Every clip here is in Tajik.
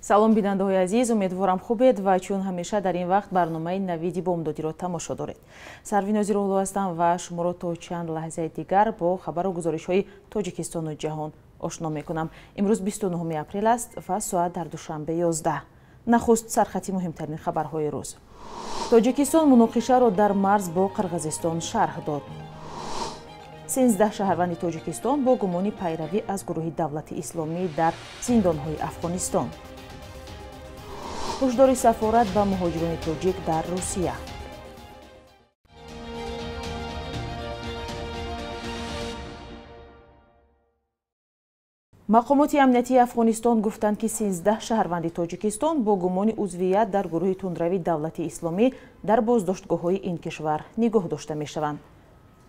Салом, бинандаҳои азиз, умедворам хубед ва чун ҳамеша дар ин вақт барномаи Навиди бомдодиро тамошо доред. Сарвинози Рӯҳло ҳастам ва шуморо то чанд лаҳзаи дигар бо хабару гузоришҳои Тоҷикистону ҷаҳон ошно мекунам. Имрӯз 29 апрел аст ва соат дар Душанбе 11. Нахуст сархати муҳимтарин хабарҳои рӯз. Тоҷикистон муноқишаро дар марз бо Қирғизистон шарҳ дод. 13 шаҳрванди Тоҷикистон бо гумони пайравӣ аз гурӯҳи Давлати Исломӣ дар зиндонҳои Афғонистон. Ҳушдори сафорат ба муҳоҷирони тоҷик дар Русия. Мақомоти амниятии Афғонистон гуфтанд, ки 13 шаҳрванди Тоҷикистон бо гумони узвият дар гурӯҳи тундрави Давлати Исломӣ дар боздоштгоҳҳои ин кишвар нигоҳ дошта мешаванд.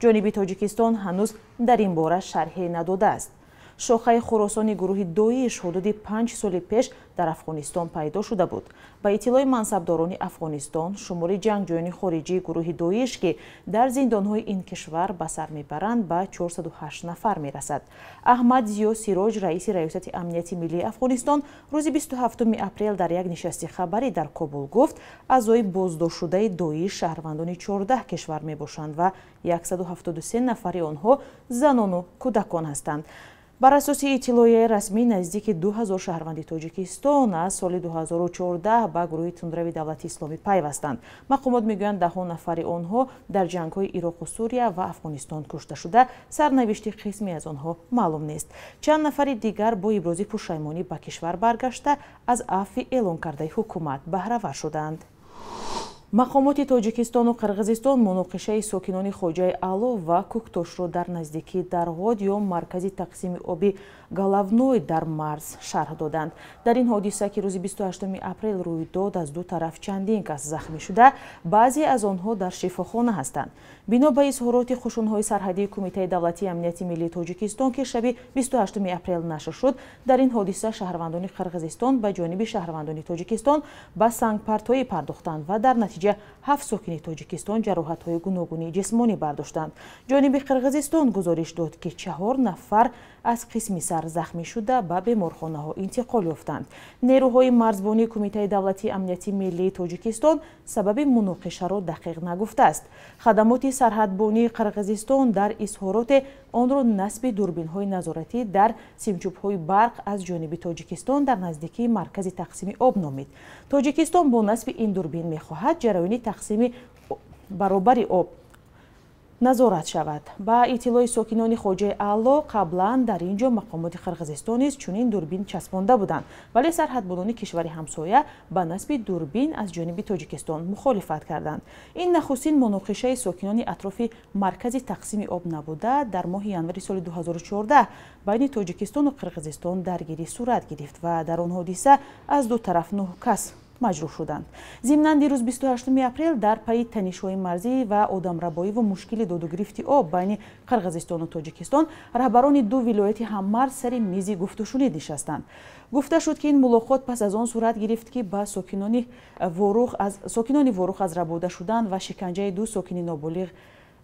Ҷониби Тоҷикистон ҳанӯз дар ин бора шарҳе надодааст. Шохаи Хуросони гурӯҳи Доиш ҳудуди 5 соли пеш дар Афғонистон пайдо шуда буд. Ба иттилои мансабдорони Афғонистон, шумори ҷангҷӯёни хориҷии гурӯҳи Доиш, ки дар зиндонҳои ин кишвар ба сар мебаранд, ба 408 нафар мерасад. Аҳмад Зиё Сироҷ, раиси Раёсати амнияти миллии Афғонистон, рӯзи 27 апрел дар як нишасти хабарӣ дар Кобул гуфт, аъзои боздоштшудаи Доиш шаҳрвандони 14 кишвар мебошанд ва 173 нафари онҳо занону кӯдакон ҳастанд. Бар асоси иттилоияи расмӣ, наздики 2000 шаҳрванди Тоҷикистон аз соли 2014 ба гурӯҳи тундрави Давлати Исломӣ пайвастанд. Мақомот мегӯянд, даҳҳо нафари онҳо дар ҷангҳои Ироқу Сурия ва Афғонистон кушта шуда, сарнавишти қисме аз онҳо маълум нест. Чанд нафари дигар бо ибрози пушаймонӣ ба кишвар баргашта, аз афви эълон кардаи ҳукумат баҳравар шуданд. Мақомоти Тоҷикистону Қирғизистон муноқишаи сокинони Хоҷаи Аъло ва Кӯктошро дар наздикии Дарғод ё маркази тақсими оби Головной дар марз шарҳ доданд. Дар ин ҳодиса, ки рӯзи 28 апрел рӯй дод, аз ду тараф чандин кас захмӣ шуда, баъзе аз онҳо дар шифохона ҳастанд. Бино ба изҳороти қушунҳои сарҳадии Кумитаи давлатии амнияти миллии Тоҷикистон, ки шаби 28 апрел нашр шуд, дар ин ҳодиса шаҳрвандони Қирғизистон ба ҷониби шаҳрвандони Тоҷикистон ба сангпартоӣ пардохтанд ва дар натиҷа 7 сокини Тоҷикистон ҷароҳатҳои гуногуни ҷисмонӣ бардоштанд. Ҷониби Қирғизистон гузориш дод, ки 4 нафар аз қисми сар захмӣ шуда ба беморхонаҳо интиқол ёфтанд. Нерӯҳои марзбонии Кумитаи давлатии амнияти миллии Тоҷикистон сабаби муноқишаро дақиқ нагуфтааст. Хадамоти сарҳадбонии Қирғизистон дар изҳороте онро насби дурбинҳои назоратӣ дар симчӯбҳои барқ аз ҷониби Тоҷикистон дар наздикии маркази тақсими об номид. Тоҷикистон бо насби ин дурбин мехоҳад ҷараёни тақсими баробари об назорат шавад. Ба иттилои сокинони Хоҷаи Аъло, қаблан дар ин ҷо мақомоти Қирғизистон низ чунин дурбин часпонда буданд, вале сарҳадбонони кишвари ҳамсоя ба насби дурбин аз ҷониби Тоҷикистон мухолифат карданд. Ин нахустин муноқишаи сокинони атрофи маркази тақсими об набуда, дар моҳи январи соли 2014 байни Тоҷикистону Қирғизистон даргирӣ сурат гирифт ва дар он ҳодиса аз ду тараф 9 кас маҷрӯҳ шуданд. Зимнан дирӯз 28 апрел дар пайи танишҳои марзӣ ва одамрабоиву мушкили додугирифти об байни Қирғизистону Тоҷикистон раҳбарони ду вилояти ҳаммарз сари мизи гуфтушунид нишастанд. Гуфта шуд, ки ин мулоқот пас аз он сурат гирифт, ки ба сокинони Ворух аз рабуда шудан ва шиканҷаи ду сокини ноболиғ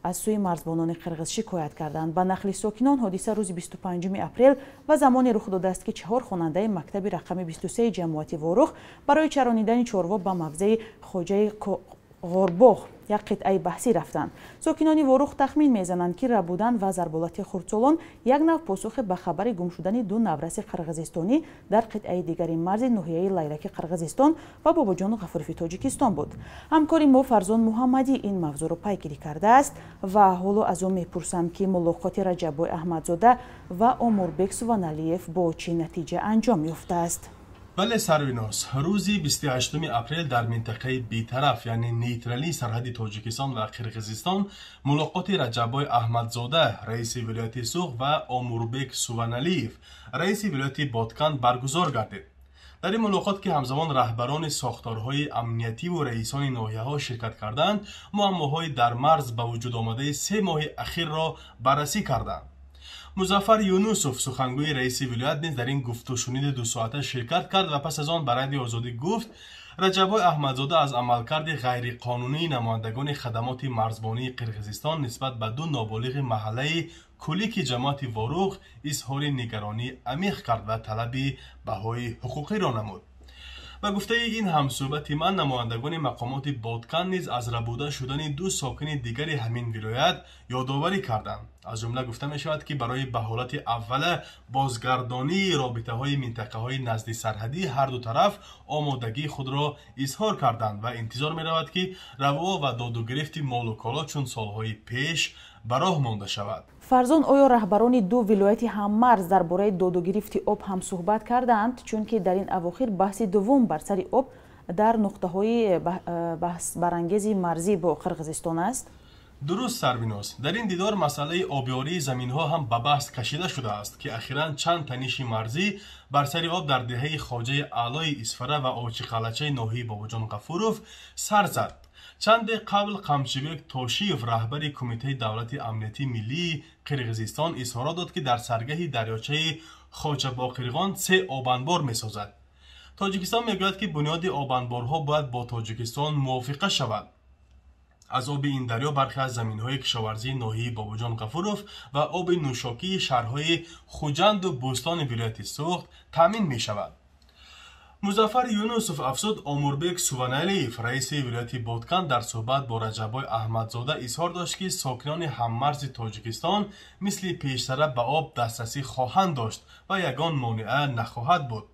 аз сӯи марзбонони қирғиз шикоят карданд. Ба нақли сокинон, ҳодиса рӯзи 25 апрел ва замоне рух додааст, ки 4 хонандаи мактаби рақами 23 ҷамоати Ворух барои чаронидани чорво ба мавзеи Хоҷаи Ғорбоғ як қитъаи баҳсӣ рафтанд. Сокинони Ворух тахмин мезананд, ки рабудан ва зарболати хурдсолон як нав посухе ба хабари гум шудани ду навраси қирғизистонӣ дар қитъаи дигари марзи ноҳияи Лайлаки Қирғизистон ва Бобоҷону Ғафурови Тоҷикистон буд. Ҳамкори мо Фарзон Муҳаммадӣ ин мавзӯъро пайгирӣ кардааст ва ҳоло аз ӯ мепурсам, ки мулоқоти Раҷаббой Аҳмадзода ва Омурбек Суваналиев бо чӣ натиҷа анҷом ёфтааст. Бале, Сарвиноз, рӯзи 28 апрел дар минтақаи бетараф, яъне нейтралии сарҳади Тоҷикистон ва Қирғизистон мулоқоти Раҷаббой Аҳмадзода, раиси вилояти Суғд, ва Омурбек Суваналиев, раиси вилояти Боткан баргузор гардид. Дар ин мулоқот, ки ҳамзамон раҳбарони сохторҳои амниятиву раисони ноҳияҳо ширкат карданд, муаммоҳои дар марз ба вуҷуд омадаи 3 моҳи ахирро баррасӣ карданд. Музаффар Юнусов, сухангӯи раиси вилоят, низ дар ин гуфтушуниди дусоата ширкат кард ва пас аз он ба Радиои Озодӣ гуфт, Раҷаббой Аҳмадзода аз амалкарди ғайриқонунии намояндагони хадамоти марзбонии Қирғизистон нисбат ба ду ноболиғи маҳаллаи Кулики ҷамоати Ворух изҳори нигаронии амиқ кард ва талаби баҳои ҳуқуқиро намуд. Ба гуфтаи ин ҳамсӯҳбати ман, намояндагони мақомоти Бодкан низ аз рабуда шудани ду сокини дигари ҳамин вилоят ёдоварӣ карданд. Аз ҷумла гуфта мешавад, ки барои ба ҳолати аввала бозгардонии робитаҳои минтақаҳои назди сарҳадӣ ҳар ду тараф омодагии худро изҳор карданд ва интизор меравад, ки раво ва додугирифти молу коло чун солҳои пеш ба роҳ монда шавад. Фарзон, оё раҳбарони ду вилояти ҳаммарз дар бораи додугирифти об ҳамсӯҳбат карданд? Чунки дар ин авохир баҳси дуввум бар сари об дар нуқтаҳои баҳсбарангези марзӣ бо Қирғизистон аст. Дуруст, Сарвиноз. Дар ин дидор масъалаи обёрии заминҳо ҳам ба баҳс кашида шудааст, ки ахиран чанд таниши марзӣ бар сари об дар деҳаи Хоҷаи Аълои Исфара ва Очиқалъачаи ноҳияи Бобоҷон Ғафуров сар зад. Чанде қабл Қамчибек Тошиев, раҳбари Кумитаи давлати амнияти миллии Қирғизистон, изҳорот дод, ки дар саргаҳи дарёчаи Хоҷабоқирғон се обанбор месозад. Тоҷикистон мегӯяд, ки бунёди обанборҳо бояд бо Тоҷикистон мувофиқа шавад. Аз оби ин дарё бархе аз заминҳои кишоварзии ноҳияи Бобоҷон Ғафуров ва оби нӯшокии шаҳрҳои Хуҷанду Бӯстони вилояти Суғд таъмин мешавад. Музаффар Юнусов афзуд, Омурбек Суваналиев, раиси вилояти Бодкан, дар суҳбат бо Раҷаббой Аҳмадзода изҳор дошт, ки сокинони ҳаммарзи Тоҷикистон мисли пештара ба об дастрасӣ хоҳанд дошт ва ягон монеа нахоҳад буд.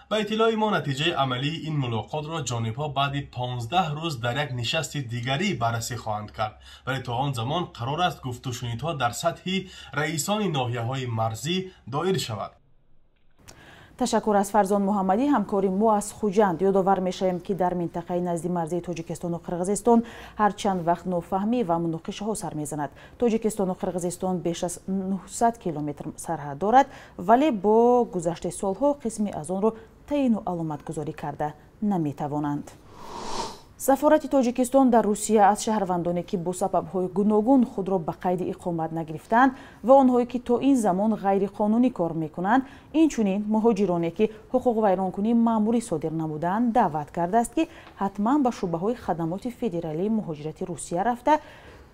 Ба иттилои мо, натиҷаи амалии ин мулоқотро ҷонибҳо баъди 15 рӯз дар як нишасти дигарӣ баррасӣ хоҳанд кард, вале то он замон қарор аст гуфтушунидҳо дар сатҳи раисони ноҳияҳои марзӣ доир шавад. Ташаккур аз Фарзон Муҳаммадӣ, ҳамкори мо аз Хуҷанд. Ёдовар мешавем, ки дар минтақаи назди марзии Тоҷикистону Қирғизистон ҳар чанд вақт нофаҳмӣ ва муноқишаҳо сар мезанад. Тоҷикистону Қирғизистон беш аз 900 километр сарҳад дорад, вале бо гузашти солҳо қисми аз онро таъину аломатгузорӣ карда наметавонанд. Сафорати Тоҷикистон дар Русия аз шаҳрвандоне, ки бо сабабҳои гуногун худро ба қайди иқомат нагирифтанд ва онҳое, ки то ин замон ғайриқонунӣ кор мекунанд, инчунин муҳоҷироне, ки ҳуқуқвайронкунии маъмурӣ содир намуданд, даъват кардааст, ки ҳатман ба шӯъбаҳои хадамоти федералии муҳоҷирати Русия рафта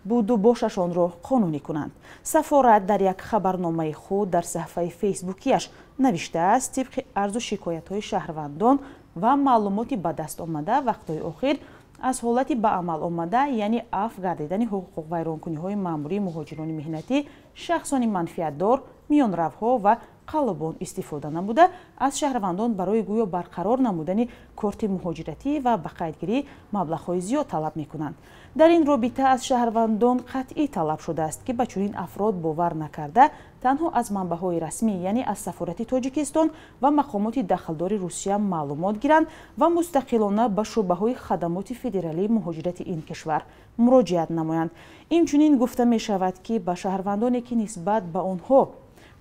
буду бошашонро қонунӣ кунанд. Сафорат дар як хабарномаи худ дар саҳифаи фейсбукияш навиштааст, тибқи арзу шикоятҳои шаҳрвандон ва маълумоти ба даст омада вақтҳои охир аз ҳолати ба амал омада, яъне афв гардидани ҳуқуқвайронкуниҳои маъмурии муҳоҷирони меҳнатӣ, шахсони манфиатдор, миёнравҳо ва қаллобон истифода намуда, аз шаҳрвандон барои гӯё барқарор намудани корти муҳоҷиратӣ ва ба қайдгирӣ маблағҳои зиёд талаб мекунанд. Дар ин робита аз шаҳрвандон қатъӣ талаб шудааст, ки ба чунин афрод бовар накарда, танҳо аз манбаъҳои расмӣ, яъне аз сафорати Тоҷикистон ва мақомоти дахлдори Русия маълумот гиранд ва мустақилона ба шӯъбаҳои хадамоти федералии муҳоҷирати ин кишвар муроҷиат намоянд. Инчунин гуфта мешавад, ки ба шаҳрвандоне, ки нисбат ба онҳо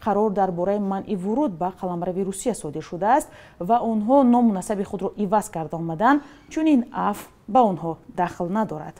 қарор дар бораи манъи вуруд ба қаламрави Русия содир шудааст ва онҳо ному насаби худро иваз карда омаданд, чунин афв ба онҳо дахл надорад.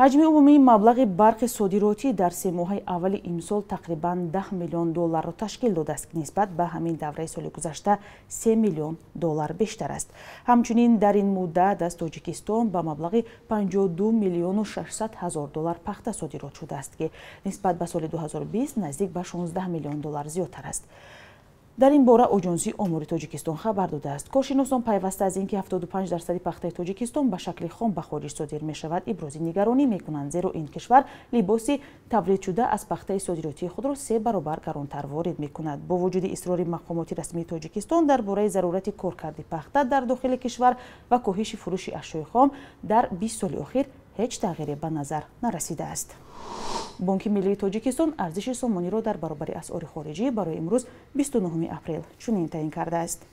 Ҳаҷми умумии маблағи барқи содиротӣ дар се моҳаи аввали имсол тақрибан 10 миллион долларро ташкил додааст, ки нисбат ба ҳамин давраи соли гузашта 3 миллион доллар бештар аст. Ҳамчунин дар ин муддат аз Тоҷикистон ба маблағи 52 миллиону 600 ҳазор доллар пахта содирот шудааст, ки нисбат ба соли 2020 наздик ба 16 миллион доллар зиёдтар аст. Дар ин бора Оҷонсии омори Тоҷикистон хабар додааст. Коршиносон пайваста аз ин ки 75% пахтаи Тоҷикистон ба шакли хом ба хориҷ содир мешавад, ибрози нигаронӣ мекунанд, зеро ин кишвар либоси тавлидшуда аз пахтаи содиротии худро 3 баробар гаронтар ворид мекунад. Бо вуҷуди исрори мақомоти расмии Тоҷикистон дар бораи зарурати коркарди пахта дар дохили кишвар ва коҳиши фурӯши ашёи хом дар 20 соли охир ҳеҷ тағйире ба назар нарасидааст. Бонки миллии Тоҷикистон арзиши сомониро дар баробари асъори хориҷӣ барои имрӯз 29 апрел чунин таъин кардааст.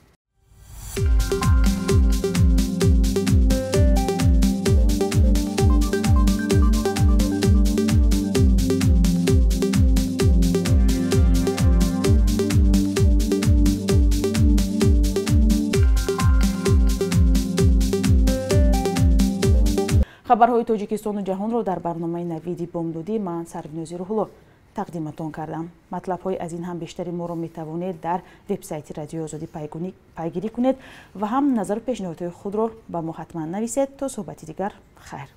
Хабарҳои Тоҷикистону ҷаҳонро дар барномаи Навиди бомдодӣ ман Сарвинози Рӯҳулло тақдиматон кардам. Матлабҳои аз ин ҳам бештари моро метавонед дар вебсайти Радиои Озодӣ пайгирӣ кунед ва ҳам назару пешниҳодҳои худро ба мо ҳатман нависед. То суҳбати дигар, хайр.